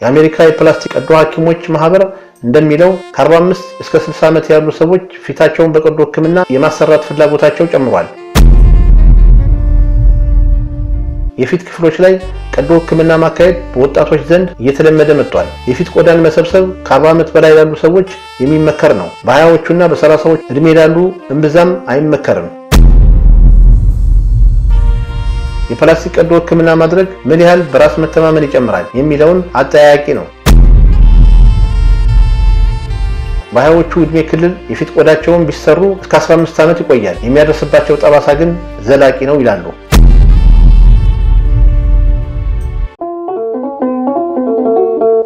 የአሜሪካ የፕላስቲክ ቀዶ ሐኪሞች ማህበር እንደሚለው ከ45 እስከ 60 ዓመት ያሉ ሰዎች ፊታቸውን በቀዶ ሕክምና የማሰራት ፍላጎታቸው ጨምሯል። የፊት ክፍሎች ላይ ቀዶ ሕክምና ማካሄድ በወጣቶች ዘንድ እየተለመደ መጥቷል። የፊት ቆዳን መሰብሰብ ከ40 ዓመት በላይ ላሉ ሰዎች የሚመከር ነው። በ20ዎቹና በ30ዎች ዕድሜ ላሉ እምብዛም አይመከርም። የፕላስቲክ ቀዶ ሕክምና ማድረግ ምን ያህል በራስ መተማመን ይጨምራል የሚለውን አጠያያቂ ነው። በ20ዎቹ ዕድሜ ክልል የፊት ቆዳቸውን ቢሰሩ እስከ 15 ዓመት ይቆያል። የሚያደርስባቸው ጠባሳ ግን ዘላቂ ነው ይላሉ።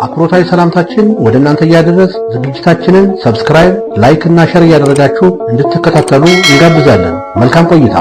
አክብሮታዊ ሰላምታችን ወደ እናንተ እያደረስ ዝግጅታችንን subscribe፣ like እና share እያደረጋችሁ እንድትከታተሉ እንጋብዛለን። መልካም ቆይታ።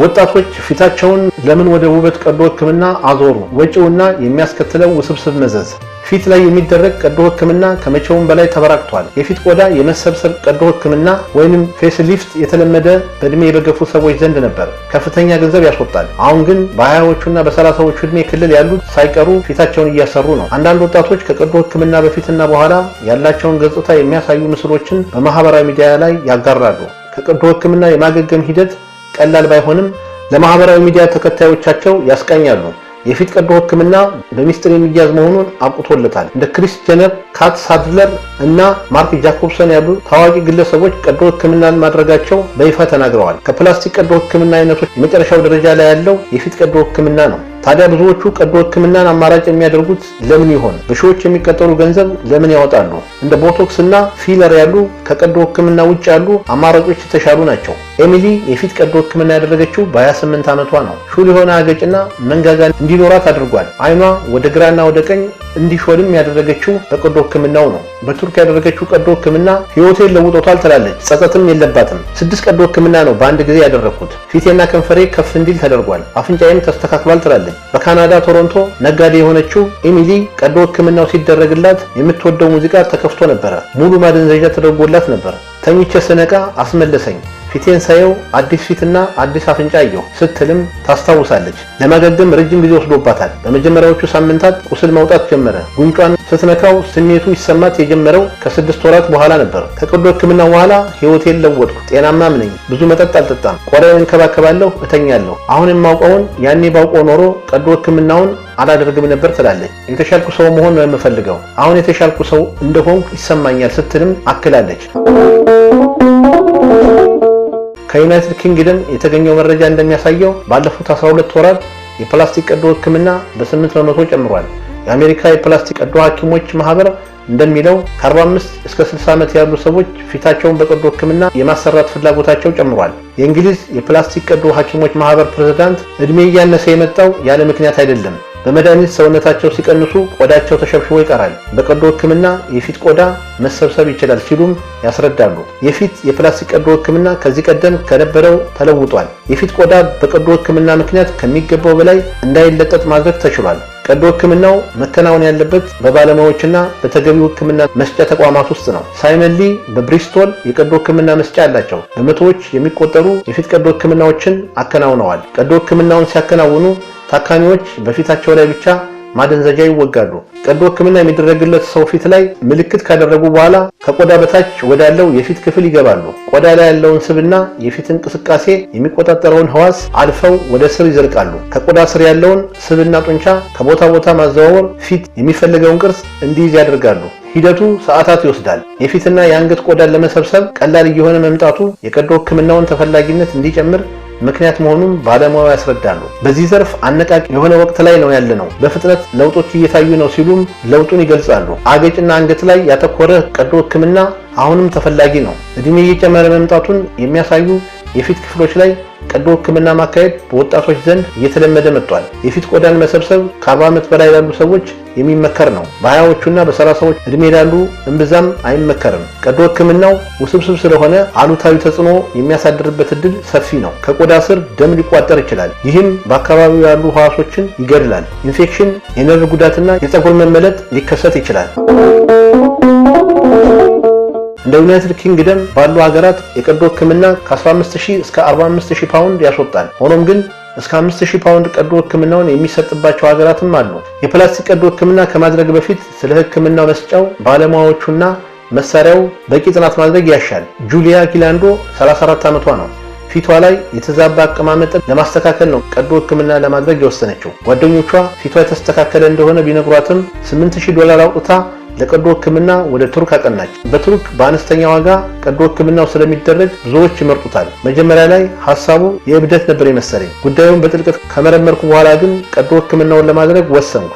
ወጣቶች ፊታቸውን ለምን ወደ ውበት ቀዶ ሕክምና አዞሩ? ወጪውና የሚያስከትለው ውስብስብ መዘዝ። ፊት ላይ የሚደረግ ቀዶ ሕክምና ከመቼውም በላይ ተበራክቷል። የፊት ቆዳ የመሰብሰብ ቀዶ ሕክምና ወይንም face lift የተለመደ በእድሜ የበገፉ ሰዎች ዘንድ ነበር። ከፍተኛ ገንዘብ ያስወጣል። አሁን ግን በ20ዎቹና በ30ዎቹ ዕድሜ ክልል ያሉት ሳይቀሩ ፊታቸውን እያሰሩ ነው። አንዳንድ ወጣቶች ከቀዶ ሕክምና በፊትና በኋላ ያላቸውን ገጽታ የሚያሳዩ ምስሎችን በማህበራዊ ሚዲያ ላይ ያጋራሉ። ከቀዶ ሕክምና የማገገም ሂደት ቀላል ባይሆንም ለማህበራዊ ሚዲያ ተከታዮቻቸው ያስቃኛሉ። የፊት ቀዶ ሕክምና በሚስጥር የሚያዝ መሆኑን አብቅቶለታል። እንደ ክሪስ ጀነር፣ ካት ሳድለር እና ማርክ ጃኮብሰን ያሉ ታዋቂ ግለሰቦች ቀዶ ሕክምናን ማድረጋቸው በይፋ ተናግረዋል። ከፕላስቲክ ቀዶ ሕክምና አይነቶች የመጨረሻው ደረጃ ላይ ያለው የፊት ቀዶ ሕክምና ነው። ታዲያ ብዙዎቹ ቀዶ ሕክምናን አማራጭ የሚያደርጉት ለምን ይሆን? በሺዎች የሚቆጠሩ ገንዘብ ለምን ያወጣሉ? እንደ botox እና filler ያሉ ከቀዶ ሕክምና ውጭ ያሉ አማራጮች የተሻሉ ናቸው። ኤሚሊ የፊት ቀዶ ሕክምና ያደረገችው በ28 ዓመቷ ነው። ሹል የሆነ አገጭና መንጋጋ እንዲኖራት አድርጓል። አይኗ ወደ ግራና ወደ ቀኝ እንዲሾልም ያደረገችው በቀዶ ሕክምናው ነው። በቱርክ ያደረገችው ቀዶ ሕክምና ሕይወቴን ለውጦታል ትላለች። ጸጸትም የለባትም። 6 ቀዶ ሕክምና ነው በአንድ ጊዜ ያደረግኩት። ፊቴና ከንፈሬ ከፍ እንዲል ተደርጓል። አፍንጫዬም ተስተካክሏል ትላለች። በካናዳ ቶሮንቶ ነጋዴ የሆነችው ኤሚሊ ቀዶ ሕክምናው ሲደረግላት የምትወደው ሙዚቃ ተከፍቶ ነበረ። ሙሉ ማደንዘዣ ተደርጎላት ነበር። ተኝቼ ስነቃ አስመለሰኝ። ፊቴን ሳየው አዲስ ፊትና አዲስ አፍንጫ አየሁ ስትልም ታስታውሳለች። ለማገገም ረጅም ጊዜ ወስዶባታል። በመጀመሪያዎቹ ሳምንታት ቁስል መውጣት ጀመረ። ጉንጯን ስትነካው ስሜቱ ይሰማት የጀመረው ከ6 ወራት በኋላ ነበር። ከቀዶ ሕክምና በኋላ ሕይወቴን ለወጥኩ። ጤናማም ነኝ። ብዙ መጠጥ አልጠጣም። ቆዳዬን እንከባከባለሁ፣ እተኛለሁ። አሁን የማውቀውን ያኔ ባውቀው ኖሮ ቀዶ ሕክምናውን አላደርግም ነበር ትላለች። የተሻልኩ ሰው መሆን ነው የምፈልገው። አሁን የተሻልኩ ሰው እንደሆንኩ ይሰማኛል ስትልም አክላለች። ከዩናይትድ ኪንግደም የተገኘው መረጃ እንደሚያሳየው ባለፉት 12 ወራት የፕላስቲክ ቀዶ ሕክምና በ8% ጨምሯል። የአሜሪካ የፕላስቲክ ቀዶ ሐኪሞች ማህበር እንደሚለው ከ45 እስከ 60 ዓመት ያሉ ሰዎች ፊታቸውን በቀዶ ሕክምና የማሰራት ፍላጎታቸው ጨምሯል። የእንግሊዝ የፕላስቲክ ቀዶ ሐኪሞች ማህበር ፕሬዝዳንት እድሜ እያነሰ የመጣው ያለ ምክንያት አይደለም። በመድኃኒት ሰውነታቸው ሲቀንሱ ቆዳቸው ተሸብሽቦ ይቀራል። በቀዶ ሕክምና የፊት ቆዳ መሰብሰብ ይችላል ሲሉም ያስረዳሉ። የፊት የፕላስቲክ ቀዶ ሕክምና ከዚህ ቀደም ከነበረው ተለውጧል። የፊት ቆዳ በቀዶ ሕክምና ምክንያት ከሚገባው በላይ እንዳይለጠጥ ማድረግ ተችሏል። ቀዶ ሕክምናው መከናወን ያለበት በባለሙያዎችና በተገቢው ሕክምና መስጫ ተቋማት ውስጥ ነው። ሳይመን ሊ በብሪስቶል የቀዶ ሕክምና መስጫ አላቸው። በመቶዎች የሚቆጠሩ የፊት ቀዶ ሕክምናዎችን አከናውነዋል። ቀዶ ሕክምናውን ሲያከናውኑ ታካሚዎች በፊታቸው ላይ ብቻ ማደንዘዣ ይወጋሉ። ቀዶ ሕክምና የሚደረግለት ሰው ፊት ላይ ምልክት ካደረጉ በኋላ ከቆዳ በታች ወዳለው የፊት ክፍል ይገባሉ። ቆዳ ላይ ያለውን ስብና የፊት እንቅስቃሴ የሚቆጣጠረውን ህዋስ አልፈው ወደ ስር ይዘልቃሉ። ከቆዳ ስር ያለውን ስብና ጡንቻ ከቦታ ቦታ ማዘዋወር ፊት የሚፈልገውን ቅርጽ እንዲይዝ ያደርጋሉ። ሂደቱ ሰዓታት ይወስዳል። የፊትና የአንገት ቆዳን ለመሰብሰብ ቀላል እየሆነ መምጣቱ የቀዶ ሕክምናውን ተፈላጊነት እንዲጨምር ምክንያት መሆኑን ባለሙያው ያስረዳሉ። በዚህ ዘርፍ አነቃቂ የሆነ ወቅት ላይ ነው ያለነው። በፍጥነት ለውጦች እየታዩ ነው ሲሉም ለውጡን ይገልጻሉ። አገጭና አንገት ላይ ያተኮረ ቀዶ ሕክምና አሁንም ተፈላጊ ነው። እድሜ እየጨመረ መምጣቱን የሚያሳዩ የፊት ክፍሎች ላይ ቀዶ ሕክምና ማካሄድ በወጣቶች ዘንድ እየተለመደ መጥቷል። የፊት ቆዳን መሰብሰብ ከ40 ዓመት በላይ ላሉ ሰዎች የሚመከር ነው። በ20ዎቹና በ30ዎች ዕድሜ ላሉ እምብዛም አይመከርም። ቀዶ ሕክምናው ውስብስብ ስለሆነ አሉታዊ ተጽዕኖ የሚያሳድርበት እድል ሰፊ ነው። ከቆዳ ስር ደም ሊቋጠር ይችላል። ይህም በአካባቢው ያሉ ህዋሶችን ይገድላል። ኢንፌክሽን፣ የነርቭ ጉዳትና የፀጉር መመለጥ ሊከሰት ይችላል። እንደ ዩናይትድ ኪንግደም ባሉ ሀገራት የቀዶ ሕክምና ከ15,000 እስከ 45,000 ፓውንድ ያስወጣል። ሆኖም ግን እስከ 5000 ፓውንድ ቀዶ ሕክምናውን የሚሰጥባቸው ሀገራትም አሉ። የፕላስቲክ ቀዶ ሕክምና ከማድረግ በፊት ስለ ሕክምናው መስጫው ባለሙያዎቹና መሳሪያው በቂ ጥናት ማድረግ ያሻል። ጁሊያ ጊላንዶ 34 ዓመቷ ነው። ፊቷ ላይ የተዛባ አቀማመጥን ለማስተካከል ነው ቀዶ ሕክምና ለማድረግ የወሰነችው። ጓደኞቿ ፊቷ የተስተካከለ እንደሆነ ቢነግሯትም 8000 ዶላር አውጥታ ለቀዶ ሕክምና ወደ ቱርክ አቀናች። በቱርክ በአነስተኛ ዋጋ ቀዶ ሕክምናው ስለሚደረግ ብዙዎች ይመርጡታል። መጀመሪያ ላይ ሀሳቡ የእብደት ነበር የመሰለኝ። ጉዳዩን በጥልቀት ከመረመርኩ በኋላ ግን ቀዶ ሕክምናውን ለማድረግ ወሰንኩ።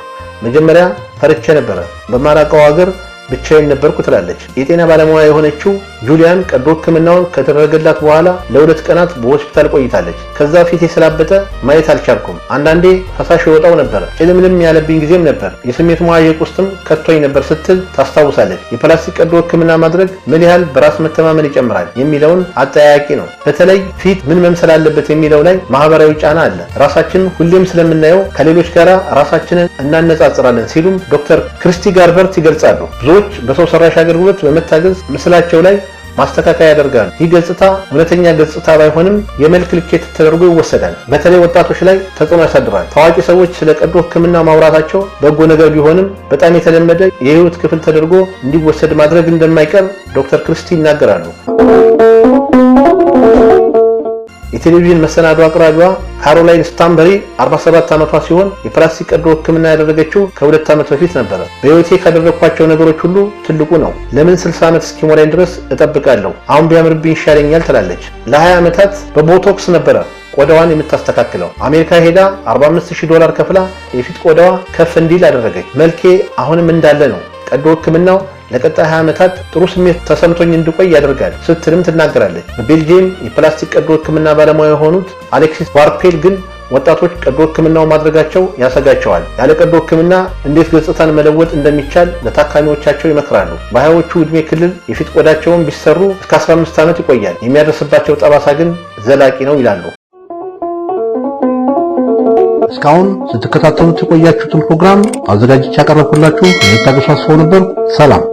መጀመሪያ ፈርቼ ነበረ። በማላውቀው ሀገር ብቻዬን ነበርኩ ትላለች። የጤና ባለሙያ የሆነችው ጁሊያን ቀዶ ሕክምናውን ከተደረገላት በኋላ ለ2 ቀናት በሆስፒታል ቆይታለች። ከዛ ፊቴ ስላበጠ ማየት አልቻልኩም። አንዳንዴ ፈሳሽ ይወጣው ነበር። ጭልምልም ያለብኝ ጊዜም ነበር። የስሜት መዋዠቅ ውስጥም ከቶኝ ነበር ስትል ታስታውሳለች። የፕላስቲክ ቀዶ ሕክምና ማድረግ ምን ያህል በራስ መተማመን ይጨምራል የሚለውን አጠያያቂ ነው። በተለይ ፊት ምን መምሰል አለበት የሚለው ላይ ማህበራዊ ጫና አለ። ራሳችንን ሁሌም ስለምናየው ከሌሎች ጋር ራሳችንን እናነጻጽራለን ሲሉም ዶክተር ክርስቲ ጋርበርት ይገልጻሉ። ብዙዎች በሰው ሰራሽ አገልግሎት በመታገዝ ምስላቸው ላይ ማስተካከያ ያደርጋሉ። ይህ ገጽታ እውነተኛ ገጽታ ባይሆንም የመልክ ልኬት ተደርጎ ይወሰዳል። በተለይ ወጣቶች ላይ ተጽዕኖ ያሳድራል። ታዋቂ ሰዎች ስለ ቀዶ ሕክምና ማውራታቸው በጎ ነገር ቢሆንም በጣም የተለመደ የህይወት ክፍል ተደርጎ እንዲወሰድ ማድረግ እንደማይቀር ዶክተር ክርስቲ ይናገራሉ። የቴሌቪዥን መሰናዶ አቅራቢዋ ካሮላይን ስታምበሪ 47 ዓመቷ ሲሆን የፕላስቲክ ቀዶ ሕክምና ያደረገችው ከ2 ዓመት በፊት ነበረ። በህይወቴ ካደረግኳቸው ነገሮች ሁሉ ትልቁ ነው። ለምን 60 ዓመት እስኪሞላኝ ድረስ እጠብቃለሁ? አሁን ቢያምርብኝ ይሻለኛል ትላለች። ለ20 ዓመታት በቦቶክስ ነበረ ቆዳዋን የምታስተካክለው። አሜሪካ ሄዳ 45000 ዶላር ከፍላ የፊት ቆዳዋ ከፍ እንዲል አደረገች። መልኬ አሁንም እንዳለ ነው። ቀዶ ሕክምናው ለቀጣይ 20 ዓመታት ጥሩ ስሜት ተሰምቶኝ እንድቆይ ያደርጋል ስትልም ትናገራለች። በቤልጂየም የፕላስቲክ ቀዶ ሕክምና ባለሙያ የሆኑት አሌክሲስ ባርፔል ግን ወጣቶች ቀዶ ሕክምናው ማድረጋቸው ያሰጋቸዋል። ያለ ቀዶ ሕክምና እንዴት ገጽታን መለወጥ እንደሚቻል ለታካሚዎቻቸው ይመክራሉ። በ20ዎቹ ዕድሜ ክልል የፊት ቆዳቸውን ቢሰሩ እስከ 15 ዓመት ይቆያል። የሚያደርስባቸው ጠባሳ ግን ዘላቂ ነው ይላሉ። እስካሁን ስትከታተሉት የቆያችሁትን ፕሮግራም አዘጋጅቼ ያቀረብኩላችሁ እኔ ታገሱ አስፋው ነበርኩ። ሰላም።